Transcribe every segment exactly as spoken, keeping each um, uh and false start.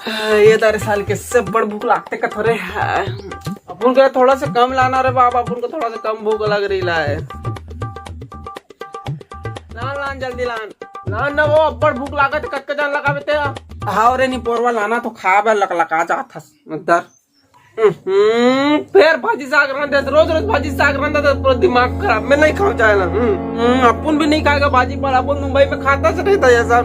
ये तारे साल के से बड़ भूख लागथे कथो रे। अपन का थोड़ा सा कम लाना रे बाबा, अपन को थोड़ा सा कम भूख लग रही ला है। लान लान जल्दी लान। लान ना वो अब्बड़ भूख लागत, कतका जान लगावे ते। हाव रे निपोरवा, लाना तो खाबे लकलका जात हस। दर। हम्म, फेर भाजी साग रांधे, रोज रोज भाजी साग रांधे तो पूरा दिमाग खराब। मैं नहीं खाऊं चाहे ना। हम्म, हम्म, अपन भी नहीं खाएगा भाजी, पर अपन मुंबई में खाता से रहता है ऐसा।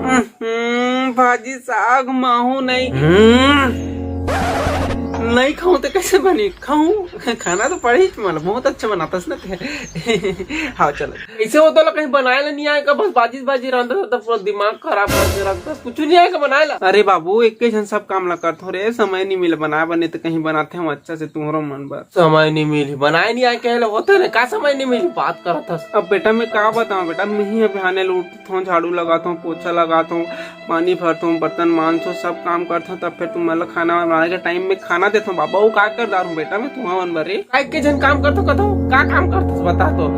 हम्म, भाजी साग माहू नहीं। हम्म, नहीं खाऊं तो कैसे बनी? खाऊं, खाना तो पड़ी, मतलब बहुत अच्छा बनाता है ना ते। हाँ चलो। ऐसे वो तो कहीं बनाए ला नहीं आएगा, बस बाजी बाजी रहता था, पूरा दिमाग खराब करके रखता, कुछ नहीं आएगा बनाए ला। अरे बाबू, एक ही झन सब काम ला करथो रे, समय नहीं मिले बनाए बर, नहीं तो कहीं बनाते हो अच्छा से तुम्हारो मन बर। समय नहीं मिली, बनाए नहीं आए, कहले होते ने का समय नहीं मिली, बात करत हस। अब बेटा मैं का बताऊं बेटा, मैं ही अभी आने लूट थों, झाड़ू लगाथों, पोछा लगाथों, पानी भरथों, बर्तन मांजथों, सब काम करथों, तब फिर तुम मतलब खाना बनाने के टाइम में खाना देथों। बाबा, वो का कर डारूं बेटा मैं तुम्हारा मन बर रे? काय के झन काम करथो कथो? का काम करथस बता तो।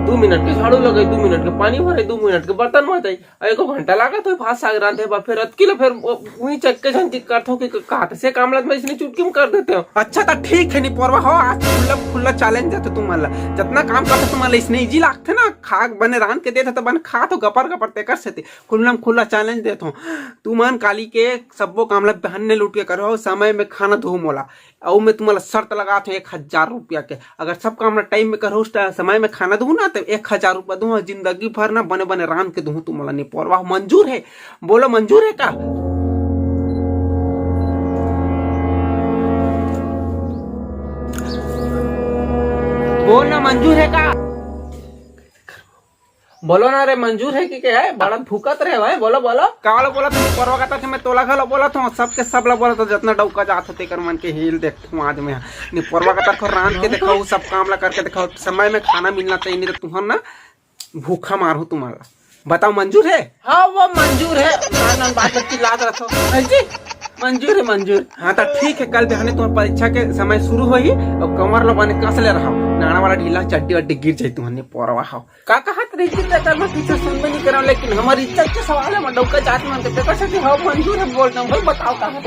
दू मिनट के झाड़ू लगे, दू मिनट के पानी भरे, दू मिनट के बर्तन मांजे, एको घंटा लागत होई भात साग रांधे बर, फिर अतकी ले फिर वो-, उही चक्के झन जिक करथो कि का से काम ला मैं इसने चुटकी में कर देते हो। अच्छा तो ठीक है निपोरवा हो, आज खुल्ला खुल्ला चैलेंज देथों तुमन ला। जतना काम करथो तुमन ला इसने इजी लागथे ना, खा बने रांध के देथो तो बने खाथो गपर गपर, तेकर सेती खुल्ला में खुल्ला चैलेंज देथों। तुमन काली के सब्बो काम ला बहन ने लूट के करो, समय में खाना दो मोला। अउ मैं तुम्हारा शर्त लगाथों एक हजार रुपया के, अगर सब काम ला टाइम में करो, उस टाइम समय में खाना दूं ना, तो एक हजार रुपया दूं, जिंदगी भर ना बने बने रांध के दूं तुम्हारा निपोरवा। मंजूर है? बोलो मंजूर है का? बोल ना, मंजूर है का? बोलो ना रे, मंजूर है कि क्या है? बड़ा भूकत रहे भाई, बोलो, बोलो। का बोलो, बोलो, तुम परवा का तक मैं तोला घलो बोलत हूँ, सबके सब ला बोलत हूँ, जितना डौका जात हो, तेकर मन के हील देखत हूँ आज मैं। नहीं, परवा का तक रांध के दिखाओ, सब काम ला करके दिखाओ, समय में खाना मिलना चाहिए, नहीं तो तुहन ना भूखा मारहूँ तुम्हारा। बताओ, मंजूर है? हाँ, वो मंजूर है। नान नान बात बच्ची लाज रखो। हाँ जी, मंजूर है, मंजूर। हाँ, तो ठीक है, कल बिहाने तुम्हारा परीक्षा के समय शुरू होही और कमर ला बने कस ले रहो, नाना वाला ढीला चड्डी वड्डी गिर जाए तुम्हारे परवा हो। का कहत रही थी, तेकर मैं पीछे सुनबे नहीं करम, लेकिन हमारी इज्जत के सवाल है, मैं डौका जात मन के तेकर से हो मंजूर है बोल रहा हूँ भाई, बताओ का है?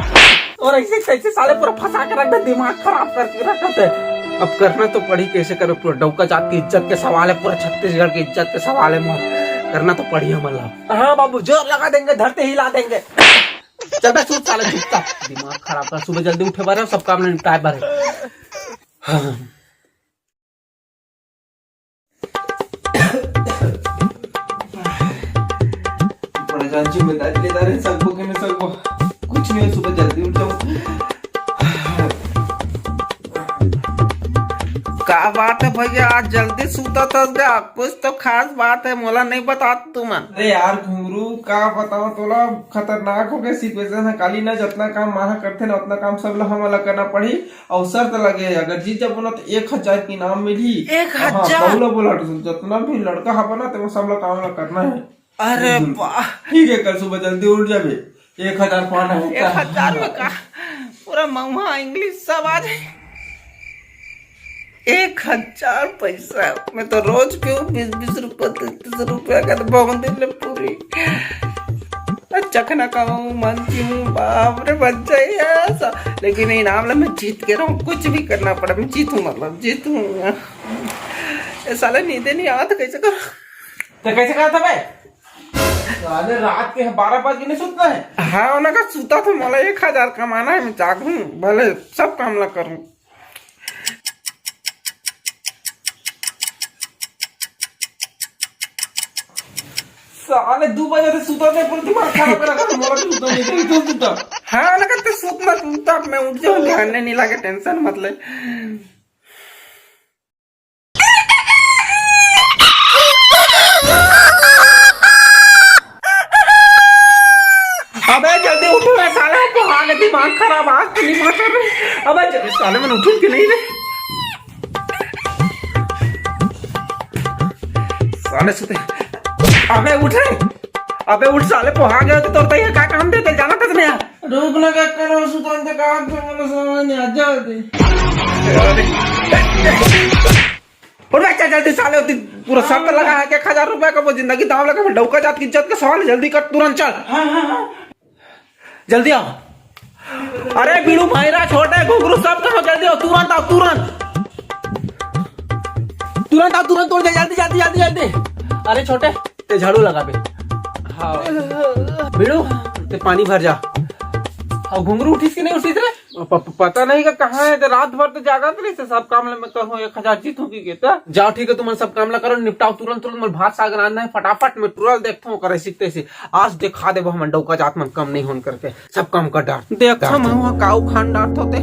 और ऐसे कैसे साले पूरा फंसा के रख दे, दिमाग खराब करके रखत है। अब करना तो पड़ी, कैसे करो, पूरा डौका जात की इज्जत के सवाल है, पूरा छत्तीसगढ़ की इज्जत के सवाल है, मोर करना तो पड़ी है मतलब। हाँ बाबू, जोर लगा देंगे, धरती हिला देंगे। चल बे, सूत साले चुपचाप, दिमाग खराब कर, सुबह जल्दी उठे बारे, सब काम निपटाए बारे। हाँ। बड़ा जान जिम्मेदारी लेता रहे, सबको कहने सबको। कुछ नहीं हो, सुबह जल्दी उठ जाओ। का बात है भैया, आज जल्दी सूता था क्या? कुछ तो खास बात है, मोला नहीं बता तुमन। अरे यार घुंगरू, का बताओ तोला, खतरनाक हो गए सिचुएशन है। काली ना जितना काम माहा करथे ना, उतना काम सब ला हमन ला करना पड़ी। अउ शर्त लगे, अगर जीत जाबो ना तो एक हजार के इनाम मिलही। एक हजार? हाँ, बोला बोला, जितना भी लड़का हबा ना, तेमा सब ला काम ला करना है। अरे हम्म। वाह। ठीक है, कल सुबह जल्दी उठ जाबे, एक हजार पाना है। एक हजार में का पूरा महुआ इंग्लिश सब आ जाए। एक हजार पैसा, मैं तो रोज पीऊँ बीस बीस रुपया, तीस तीस रुपया का, तो बहुत दिन ले पूरी। अच्छा खाना खाऊं, मन पीऊं, बाप रे, बच जाए ऐसा। लेकिन इनाम ला मैं जीत के रहूं, कुछ भी करना पड़े, मैं जीतूं, मतलब जीतूं। ये साले नींदे नहीं आवा तो कैसे करूं? तो कैसे करत हबे? साले रात के बारह बज के नहीं सुतना है? हाँ, ओना का सुता तो मोला एक हजार कमाना है, मैं जागूं, भले सब काम ला करूं। साले दू बजे से सुता नहीं, पूरा दिमाग खराब कर रखा है, मोला भी सुता नहीं, तू सुता। हाँ, ओना का तो सुतना, सुतना, मैं उठ जाऊं, ध्यान नहीं लगे, टेंशन मत ले। अबे जल्दी उठो रे साले, पोहा के दिमाग खराब, आज तो नहीं पहुंचा रे। अबे ज-, साले मन उठूं कि नहीं रे? साले सुते। अबे उठ रे। अबे उठ साले, पोहा गए तो तोरता ही का काम देते, जाना तक नहीं। रुक ना, क्या करो, सुतान ते कहा तो बोलो, समझ नहीं आ जाओ दे। उठ बे, चल जल्दी साले, होती पूरा शर्त लगा है कि एक हजार रुपया का वो जिंदगी दाव लगा, डौका जात की इज्जत का सवाल है, जल्दी कर, तुरंत चल। हाँ, हाँ, हाँ। जल्दी आओ। अरे बीड़ू, भैरा, छोटे, घुघरू, सब कहाँ, जल्दी आओ, तुरंत आओ, तुरंत। तुरंत आओ, तुरंत तोड़ दे, जल्दी, जल्दी, जल्दी, जल्दी। अरे छोटे, ते झाड़ू लगा बे। हाँ। बीड़ू, ते पानी भर जा। अउ घुघरू उठिस कि नहीं उठिस रे? प-, प-, पता नहीं का कहाँ है, ते रात भर तो जागत रहिस, सब काम ले मैं कहूँ एक हजार जीतूँ कि के त। जाओ ठीक है, तुमन सब काम ला करो, निपटाओ तुरंत, तुरंत। मोर भात साग रांधना है, फटाफट मैं टुरल देखथों ओकर ऐसी तैसी। आज दिखा देबो हमन डौका जात मन कम नहीं होन करके। सब काम कर डार। देखो मैं वहाँ का उखान डारथों ते।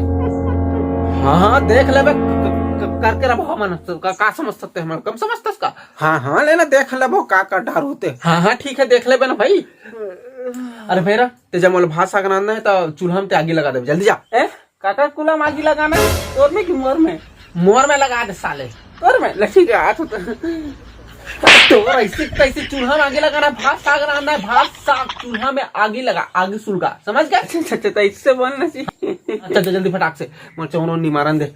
हाँ, हाँ, देख लेबे, क-, क-, क-, करके रहो हमन। का, का समझ सकते हैं हमन? कम समझतस का? हाँ, हाँ, लेना देख लेबो का कर डारहूँ ते। हाँ, हाँ, ठीक है, देख लेबे ना भाई। अरे भैरा, ते जब मोला भात साग रांधना है तो चूल्हा में ते आगी लगा देबे, जल्दी जा। ए, काकर कुला में आगी लगाना है? तोर में कि मोर में? मोर में लगा दे साले। तोर में? लठी का हाथ होता। तोर ऐसे, तैसे चूल्हा में आगी लगाना है, भात साग रांधना है, भात साग चूल्हा में आगी लगा, आगी सुलगा, समझ गया? अच्छा, अच्छा, अच्छा, तो इससे बोलना चाहिए। अच्छा, अच्छा, जल्दी फटाक से, मोर चौनो निमारन दे।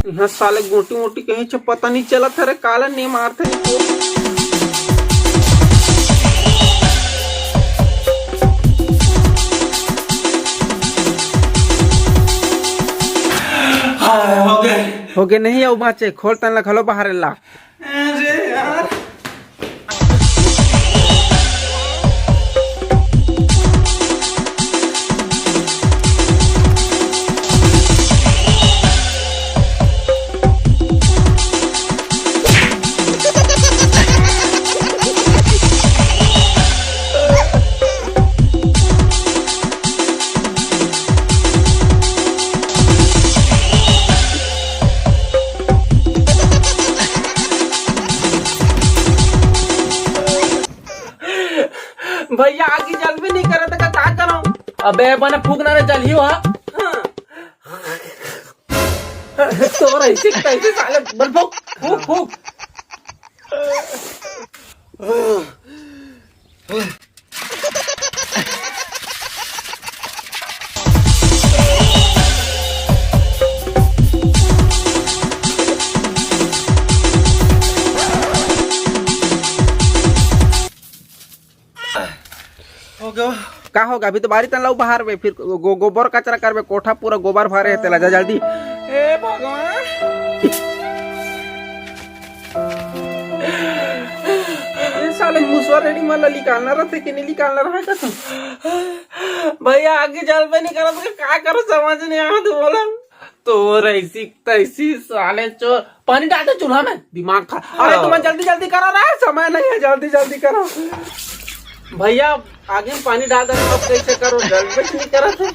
इहाँ साले गोटी मोटी कहीं छे पता नहीं चलत हरे, काला नहीं मारते। हाय, हो गए। हो गए नहीं, अउ बाँचे, खोल तन ला घलो बाहर ला। अरे यार। भैया, आगी जलबे नहीं करत का, का करो? अबे बने फूक ना रे, जलही हो। हाँ। तोर ऐसे कैसे साले, बल फूक, फूक, फूक। हो गया। का होगा? अभी तो बारी तन लऊ बाहर में, फिर गो-, गोबर कचरा करबे, कोठा पूरा गोबर भरे हे तेला, जा जल्दी। हे भगवान। ये साले मुसवा रेडी मन ला निकालना रहते कि नहीं निकालना रहा कसम। भैया, आगी जलबे नहीं करत, का करो, समझ नहीं आवत बोला। तोर ऐसी तैसी साले चोर। पानी डाल दे चूल्हा में, दिमाग खा। अरे हाँ। तुम जल्दी जल्दी करो रे, समय नहीं है, जल्दी जल्दी करो। भैया, आगे में पानी डाल दे, अब कैसे करो, जल्दी कुछ नहीं करो थे।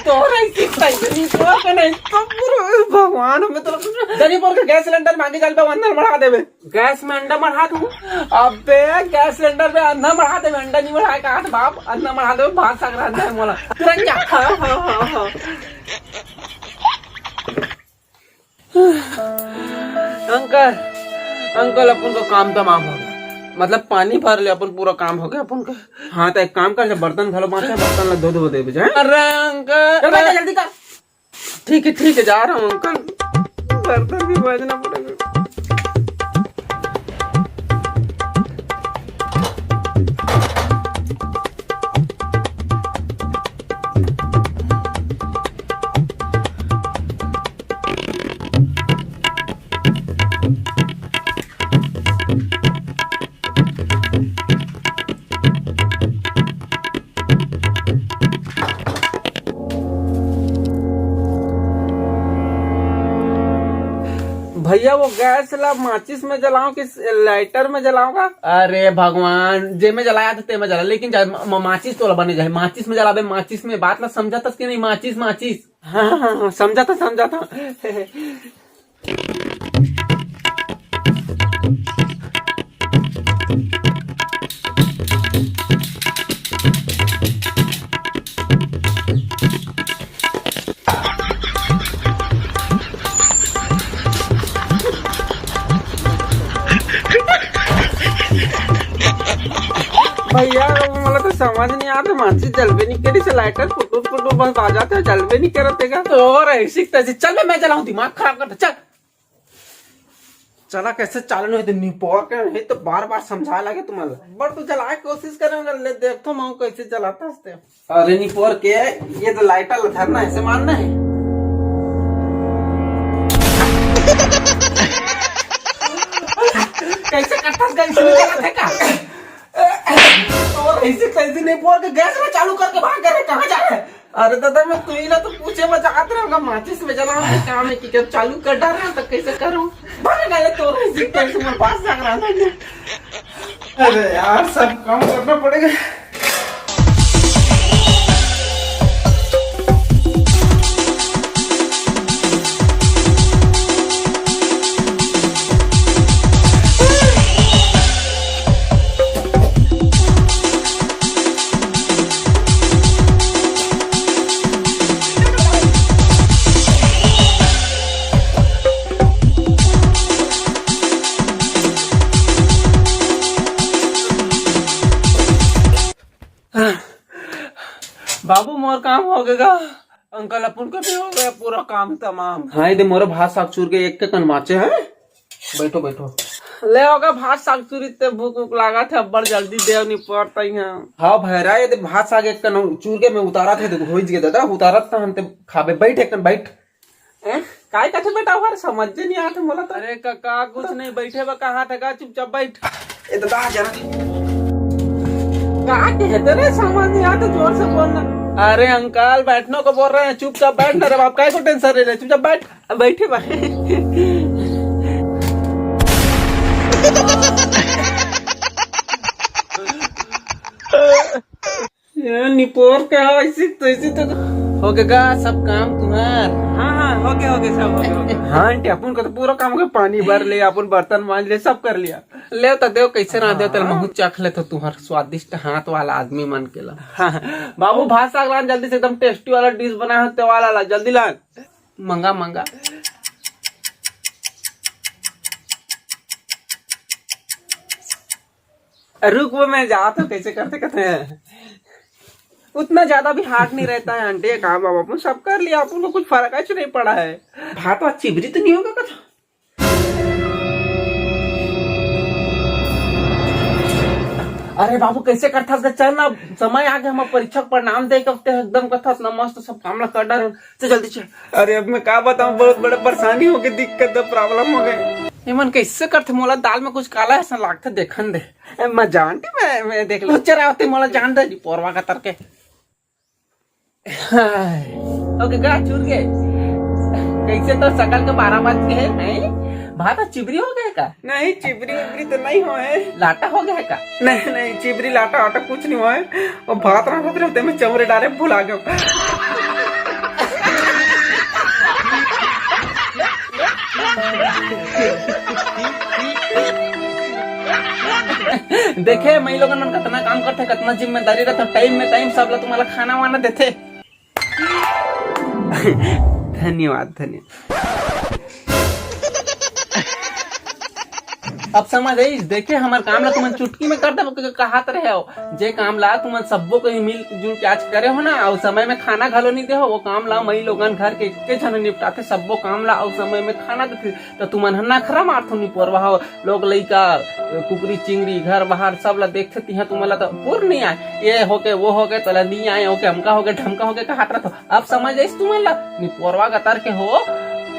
तोर ऐसी तैसी चोर के नहीं, तो पूरा भगवान हमें तो। दनीपुर के गैस सिलेंडर मांगे जल पे वंदन बढ़ा देवे। गैस में अंडा मढ़ा दूं? अबे, गैस सिलेंडर पे अंडा मढ़ा दे, अंडा नहीं मढ़ाए का हाथ बाप, अंडा मढ़ा दे, भात साग रांधना है मोला। तुरंत जा। हाँ, हाँ, हाँ, हाँ। अंकल, अंकल, अपन का काम तमाम हो गया, मतलब पानी भर ले, अपन पूरा काम हो गया अपन का। हाँ, तो एक काम कर ले, बर्तन घलो बांचे, बर्तन ला धो धो दे बजे। अरे अंकल, अरे, जल्दी कर। ठीक है, ठीक है, जा रहा हूँ अंकल, बर्तन भी मांजना पड़ेगा। भैया, वो गैस ला माचिस में जलाओ कि लाइटर में जलाओ का? अरे भगवान, जे में जलाया था ते में जला, लेकिन जा, म-, म-, माचिस तो ला बने जाए, माचिस में जलाबे, माचिस में। बात ला समझा तस कि नहीं? माचिस, माचिस। हाँ, हाँ, हाँ, समझा था, समझा था। यार, वो मोला तो समझ नहीं आत, माचिस जलबे नहीं करिस, लाइटर पुटुर पुटुर बस बाजत हे, जलबे नहीं करत हे का। तो और ऐसी तैसी, चल बे, मैं जलाऊं, दिमाग खराब करता, चल। चला, कैसे चालू नहीं होते, निपोर के नहीं तो बार बार समझा लगे तुम्हारा। बड़ तो जलाए कोशिश करेंगे, ले देख तो मैं कैसे जलाता हंसते। अरे निपोर के, ये तो लाइटर ला धरना है, ऐसे मारना है। कैसे कट्ठा गैस में जलाते का? और ऐसे कैसे निपोर के गैस में चालू करके भाग गए, कहाँ जा रहे? अरे दादा, मैं तुही ला तो पूछे बर जात रहेंव, माचिस में जलाना हे, काम हे कि क्या चालू कर डारे हंव, तो कैसे करूं? भाग ना ले, तोर ऐसी कैसे मैं बात सक रहा था। अरे यार, सब काम करना पड़ेगा। बाबू, मोर काम हो गे गा। अंकल, अपन के भी हो गया पूरा काम तमाम। हाँ, ये दे मोरो भात साग चूर के एक के कन बांचे हे। बैठो, बैठो। ले होगा भात साग चूरी, ते भूख उख लागत हे, अब्बड़ जल्दी देव नहीं पड़ता ही है। हाँ भैरा, ये दे भात साग एक कन चूर के मैं उतारत हे, देखो, होइच गे दादा, उतारत त हन ते खाबे। बैठ एक कन, बैठ। हैं? काय कथे बेटा, ओहर समझ नहीं आत हे मोला तो। अरे काका, कुछ नहीं, बैठे बा, कहाँ थे का, चुपचाप बैठ। ए दादा, जरा। का कहते रे, समझ नहीं आत हे, जोर से बोलना। अरे अंकल, बैठने को बोल रहे हैं, चुपचाप बैठ ना रे बाप, काय को टेंशन ले रहे, चुपचाप बैठ। अब बैठे बा। ये निपोर के हो, ऐसी तैसी तो। हो गे गा सब काम तुम्हार? हाँ, हाँ, हो गे, हो गे, सब हो गे, हो गे। हाँ आंटी, अपन को तो पूरा काम हो गे, पानी भर ले, अपन बर्तन मांज ले, सब कर लिया। ले तो देव, कैसे रांधे हो, तेला महूं चख ले तो, तुम्हार स्वादिष्ट हाथ वाला आदमी मन के ला। हाँ, हाँ। बाबू, भात साग लान जल्दी से, एकदम टेस्टी वाला डिश बना हे, ते वाला ला, जल्दी लान। मंगा, मंगा। रुक, वो मैं जात हूँ, कैसे करते करते हैं। उतना ज्यादा भी हार्ड नहीं रहता है आंटी, ये काम अब अपन सब कर लिया, अपन को कुछ फर्क आज नहीं पड़ा है। भात वात चिबरी तो नहीं होगा कुछ? अरे बाबू, कैसे करथस गा? चल ना, समय आ गया, हम परीक्षा के परिणाम दे के हफ्ते एकदम कथस ना, मस्त सब काम ला कर डारे। चल जल्दी चल। अरे अब मैं का बताऊं, बहुत बड़ा परेशानी हो गई, दिक्कत, प्रॉब्लम हो गई। ये मन कैसे करथे, मोला दाल में कुछ काला ऐसा लागथे, देखन दे। ए, मैं जानती, मैं, मैं देख लो, चरावते मोला जान दे, पोरवा का तरके। हाय। ओके, गा चुर के। कैसे तो सकल के बारह बज के है, हैं? भात चिबरी हो गए का? नहीं, चिबरी उबरी तो नहीं होए। लाटा हो गए का? नहीं, नहीं, चिबरी लाटा वाटा कुछ नहीं होए। वो भात रांधत रहते में चौरे डारे भुला गए। देखे, मई लोगन मन कतना काम करथे, कतना जिम्मेदारी रहथे, टाइम में टाइम सब ला तुम्हारा खाना वाना देथे। धन्यवाद, धन्यवाद। अब समझ आइस, देखे, हमर काम ला तुमन चुटकी में कर देबो, क-, कहात रहे हो। जे काम ला तुमन सब्बो कोई मिल जुल के आज करे हो ना, अउ समय में खाना घलो नहीं दे हो, वो काम ला मई लोगन घर के एके झन निपटाथे, सब्बो काम ला अउ समय में खाना देथे। त तुमन ह नखरा मारथो, निपोरवा हो, लोग लइका, कुकरी चिंगरी, घर बाहर सब ला देखथे, तिहा तुमन ला त पुर नहीं आए, ये होके, वो होके, तोला नहीं आए, होके, हमका होके, ढमका होके, कहात रथो। अब समझ आइस तुमन ला, निपोरवा गतर के हो,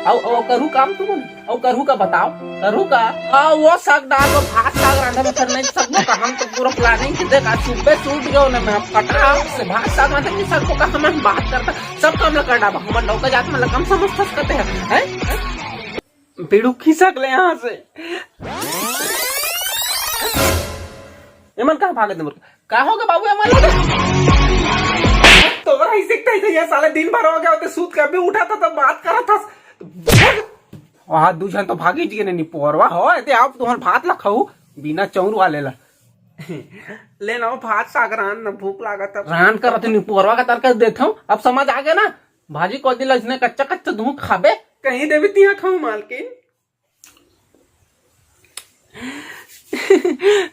अउ, अउ करहू काम तुमन, अउ करहू का बताओ, करहू का? हाँ, वो साग डाल, वो भात साग रांधे में फिर नहीं सकबो का, हम तो पूरा प्लानिंग के देख, आज सुबह से उठ गयो ना मैं, फटाक से भात साग रांधे नहीं सकबो का, हमन बात करता, सब काम ला कर डाबा, हमन नौका जात में ला कम समझ सकते हैं, हैं? बिड़ू खिसक ले यहाँ से। एमन कहाँ भागत हे मोर? का हो गे बाबू एमन? तोरा ही सिखता ही ये साले दिन भर हो गया होते सूत के अभी उठा था तो बात करा था। वहाँ दू झन तो भागी जी ने निपोरवा हो, ते आप तुम्हार भात ला खाऊ बिना चौर वाले ला। ले ना भात साग रान ना भूख लागत अब। रान करत निपोरवा का तरका देत हूँ, अब समझ आ गया ना? भाजी कोदी ला इसने कच्चा कच्चा दूँ खाबे। कहीं देवी तिहा खाऊ मालकिन।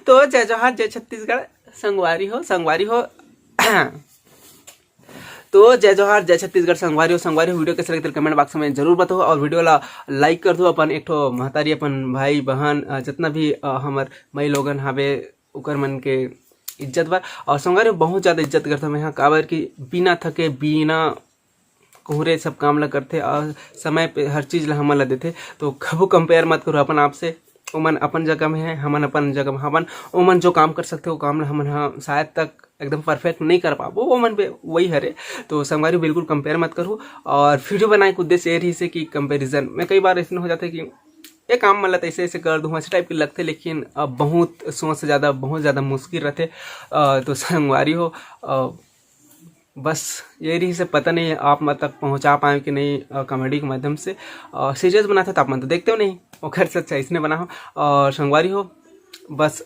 तो जय जोहार, जय छत्तीसगढ़। संगवारी हो, संगवारी हो। तो जय जोहार, जय छत्तीसगढ़ संगवारी हो। संगवारी हो, video कैसे लगथे comment box में जरूर बताओ और video ला like कर दो। अपन एक ठो महतारी, अपन भाई बहन, अ, जितना भी, अ, हमर माई लोगन हावे, ओकर मन के इज्जत बर। और संगवारी हो, बहुत ज़्यादा इज्जत करथों मैं हा, काबर कि बिना थके, बिना कुहरे सब काम ला करथे और समय पे हर चीज़ ला हमन ला देथे। तो कभू compare मत करो अपन आप से। ओमन अपन जगह में है, हमन अपन जगह में हवन। ओमन जो काम कर सकथे, वो काम ला हमन ह शायद तक एकदम perfect नहीं कर पाबो, ओमन पे वही हरे। तो संगवारी, बिल्कुल compare मत करो। और video बनाए के उद्देश्य ये रहिसे कि comparison में कई बार ऐसन हो जाथे कि ये काम मन ला तो ऐसे ऐसे कर दूँ, ऐसे type के लगथे, लेकिन अब बहुत सोच से ज़्यादा, बहुत ज़्यादा मुश्किल रहथे। अ, तो संगवारी हो, अ, बस ये रहिसे, पता नहीं आप मन तक पहुँचा पाए कि नहीं, अ, comedy के माध्यम से। अ, serious बनाथे तो आप मन तो देखते हो नहीं, ओकर से अच्छा इसने बना हो। और संगवारी हो, बस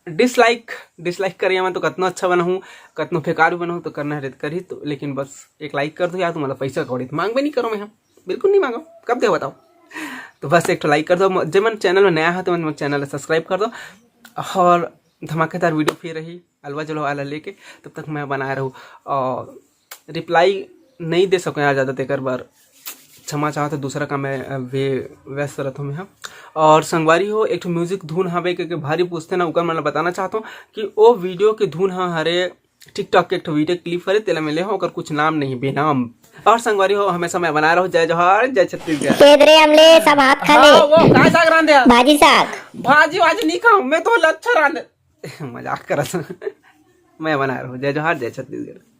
dislike, dislike करे मन तो कतनो अच्छा बनाहूँ, कतनो बेकार भी बनाहूँ तो करना है तो करही तो, लेकिन बस एक like कर दो यार, तुम्हारा पैसा कौड़ी तो मांगबे नहीं करो मैं, हाँ, बिल्कुल नहीं मांगो, कब दे बताओ। तो बस एक ठो like कर दो, जे मन channel में नया है तो मन channel ला subscribe कर दो, और धमाकेदार video फिर रही अलवा जलवा वाला लेके, तब तक मैं बनाए रहूँ। और reply नहीं दे सको यार ज़्यादा, तेकर बर क्षमा चाहत हो, दूसरा काम में, अ, वे-, व्यस्त रहत हो मैं हा। और संगवारी हो, एक ठो music धुन हवे के, के भारी पूछथे ना, ओकर मन ला बताना चाहत हूँ कि ओ video के धुन ह हरे TikTok के एक ठो video clip हरे, तेला मैं ले हो, ओकर कुछ नाम नहीं, बेनाम। और संगवारी हो, हमेशा मैं बनाए रहो। जय जोहार, जय छत्तीसगढ़। केदरे हमले सब हाथ खा ले। हाँ, वो का साग रांधे हस? भाजी साग। भाजी वाजी नहीं खाऊं मैं, तो लच्छा रांधे। मजाक करत हूँ। मैं बनाए रहो। जय जोहार, जय छत्तीसगढ़।